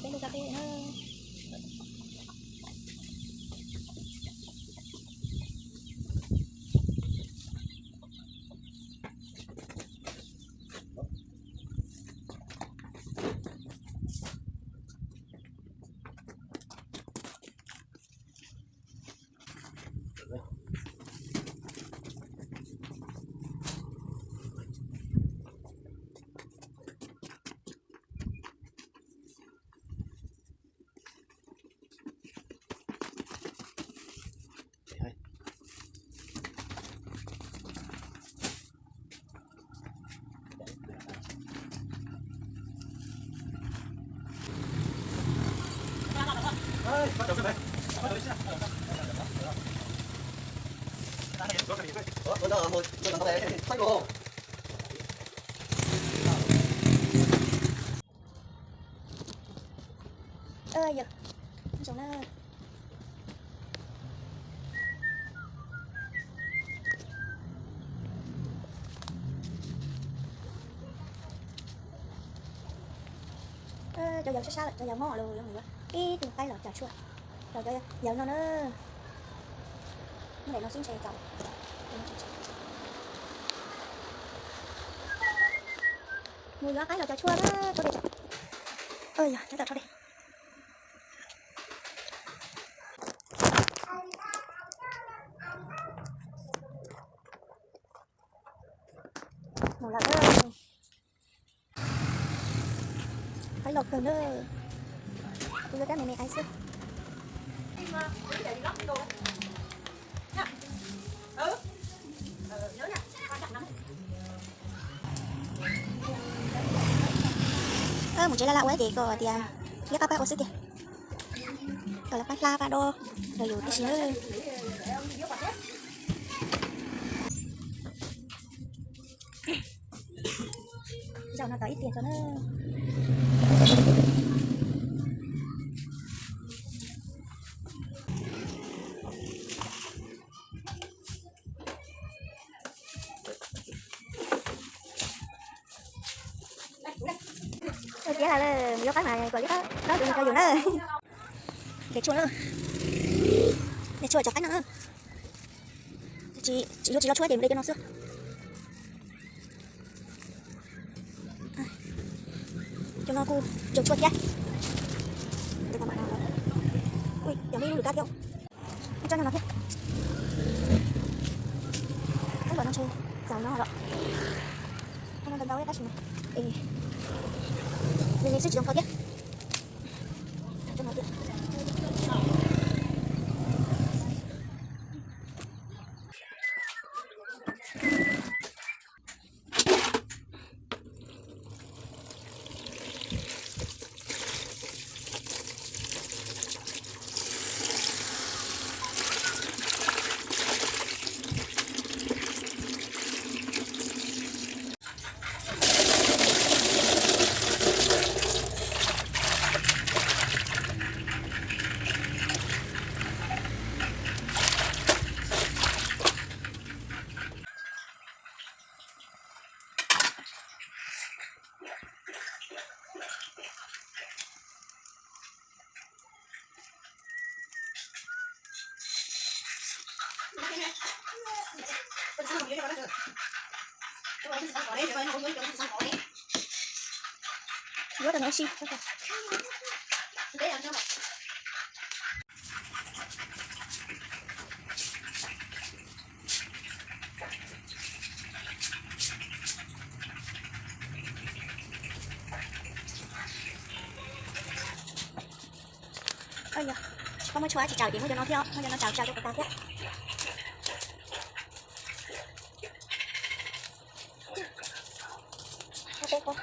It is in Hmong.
Peb lub kab peb na. Yog, zoo na. Cov yawg sab sab lawm, cov yawg mob lawm, yuav mus yuav ib tug qaib los cog tshuaj rau cov yawg no na. Mus daim no xwb ntshe txaus. Mus yuav qaib los cog tshuaj na, tshuaj dej. Yog, tab tom tshuaj dej. Mus lawm na. Qaib loj kawg na. Kuv yuav rab me me qaib xwb. Mus tsev laj laj ua ces kom tias liab qab pab ua xwb tiag. Kom lawv pab hla pab do rau yus tib si na. Zaum no tau ib tiag tso na. Tiav lawm, mus yuav qaib mas kom liab qab rau yus na. Ntes tshuaj na, ntes tshuaj cov qaib no. Tsis, yuav tsis lov tshuab ces mus de cov no xwb. Cov no kuj cog tshuaj thiab. Ui, cov me lub lwm kab thiab. Ib tsob no no thiab. Ib lom no ntshe txaus no los. Ntau ntau tab sis mas me me xwb tsis zoo kho thiab. Yuav rau no si. Yog tsis paub muab tshuaj tsis tsaus ces muab cov no thiab, muab cov no tsaus tsaus rau kom tas thiab. Tuab, tuab.